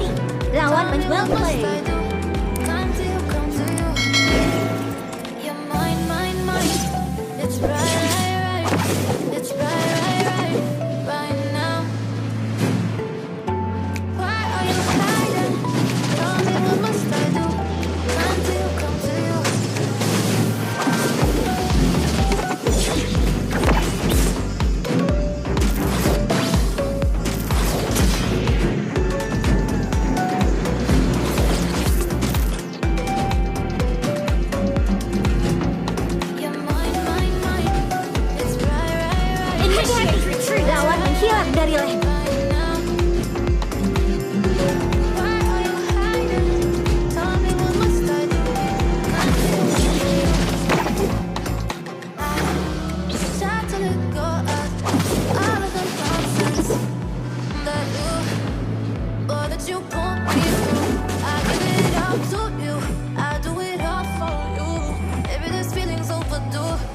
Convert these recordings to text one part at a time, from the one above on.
Hati-hati, lawan well played. Lawan menghilang dari lane.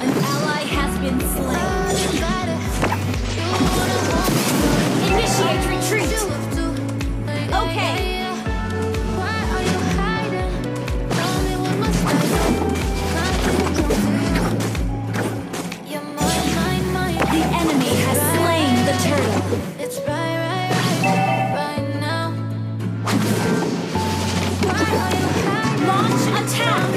An ally has been slain. Initiate retreat. Okay. The enemy has slain the turtle. Launch attack.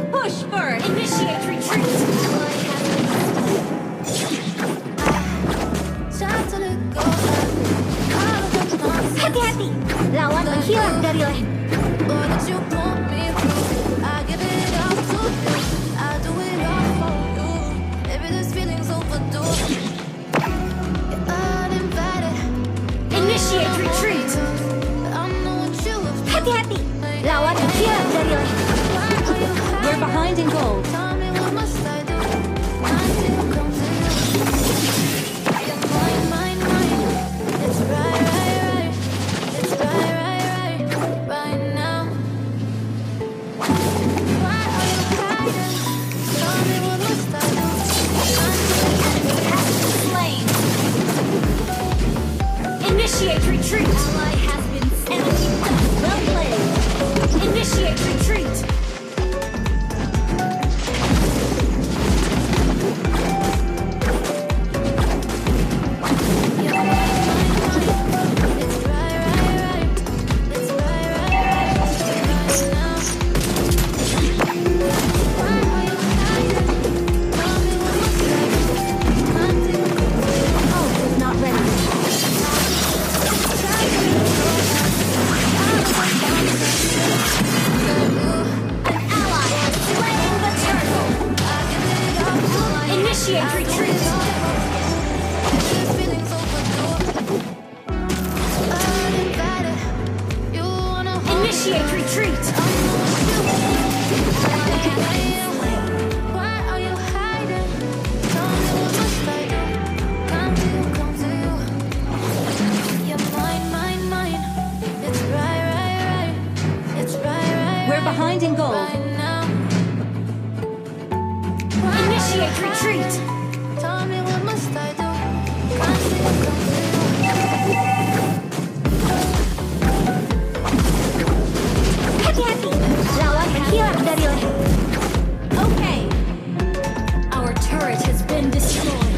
Push first. Initiate retreat. Hati-hati, lawan menghilang dari lane. Initiate retreat. Hati-hati, lawan menghilang dari lane. We're behind in gold. Slain. Initiate retreat. Ally has been enemy. Well played. Initiate retreat. Initiate retreat. Initiate retreat. We're behind in gold. Initiate retreat. Hati-hati, lawan menghilang dari lane. Okay. Our turret has been destroyed.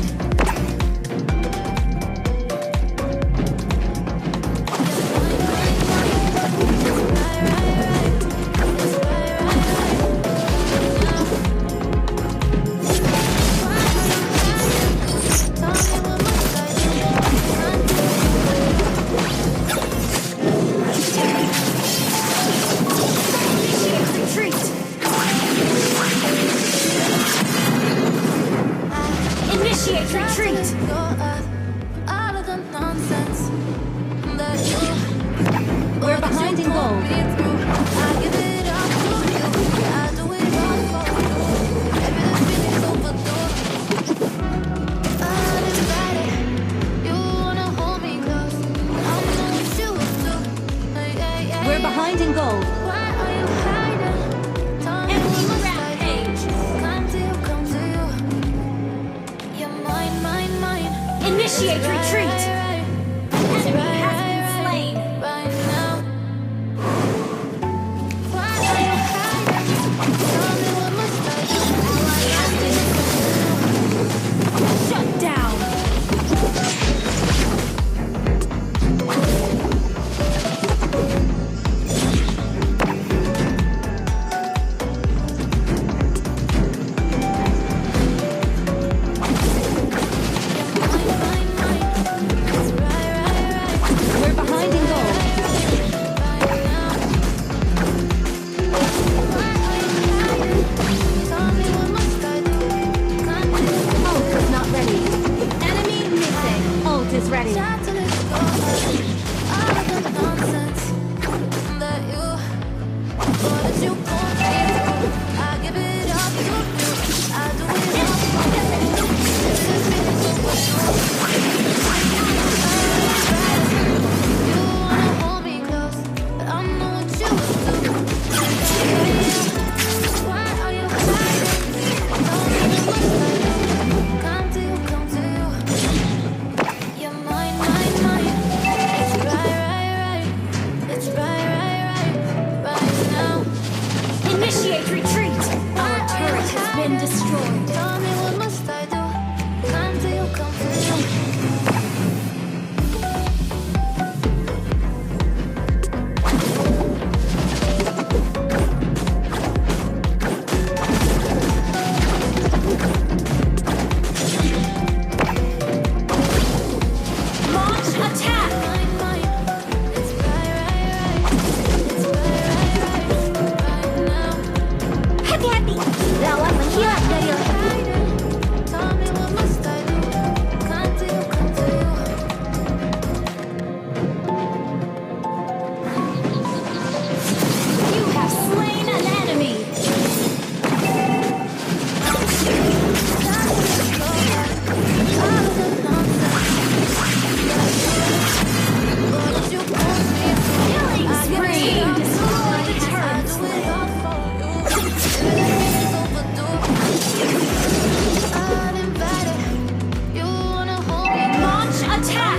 Initiate retreat. We're behind in goal. We're behind in goal. Enemy rampage. Initiate retreat. Enemy has been slain. Shut down. We're behind in goal. Ult is not ready. Enemy missing. Ult is ready. Initiate retreat. Our turret has been destroyed. Launch attack. Hati-hati. Lawan menghilang dari leher. You have slain an enemy. Killing spree. Destroy the turret. Launch attack.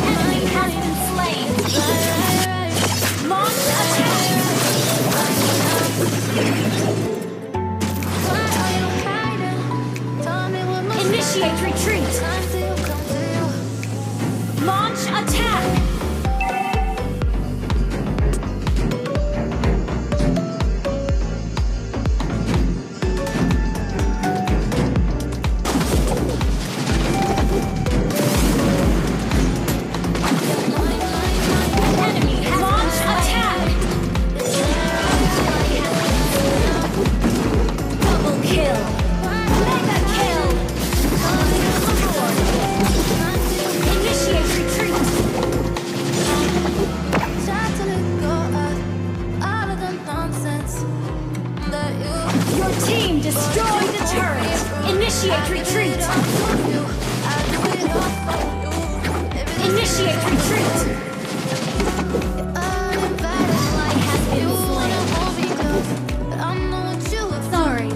Enemy has been slain. Launch attack. Initiate retreat. Launch attack. Enemy has launch attack. Double kill. Mega kill. Initiate retreat. Your team destroyed the turret. Initiate retreat. Initiate retreat. Ally has been slain. Sorry.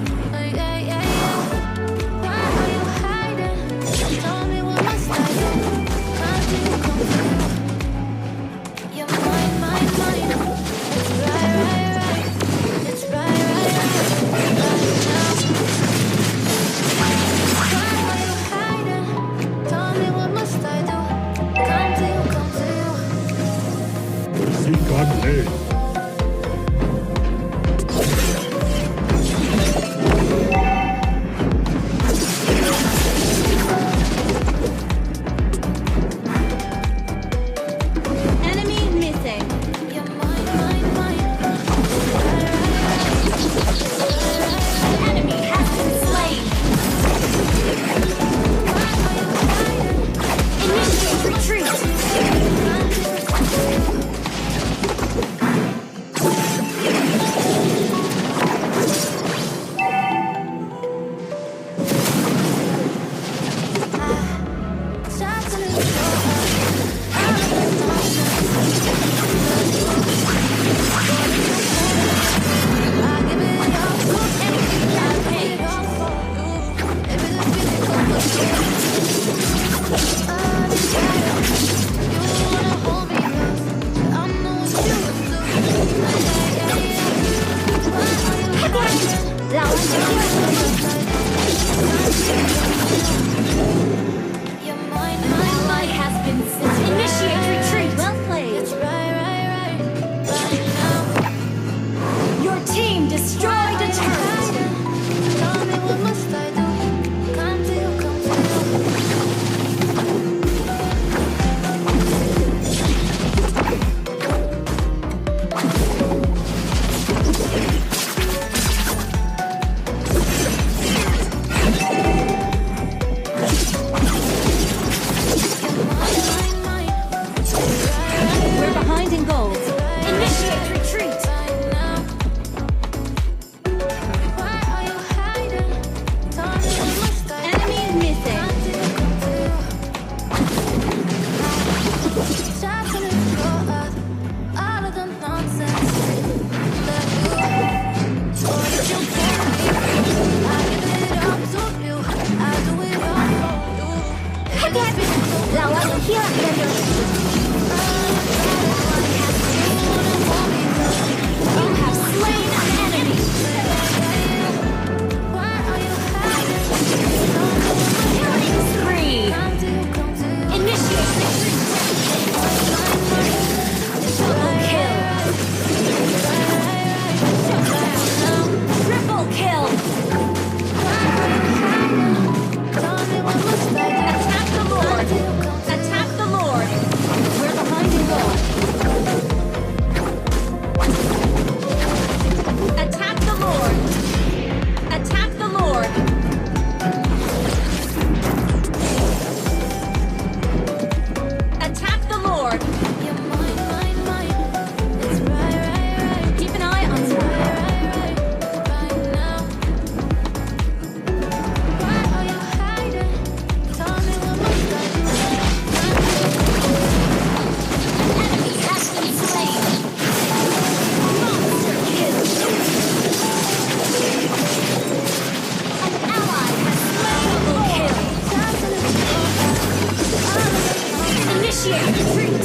Retreat.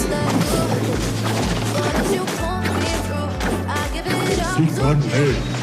Seek on me.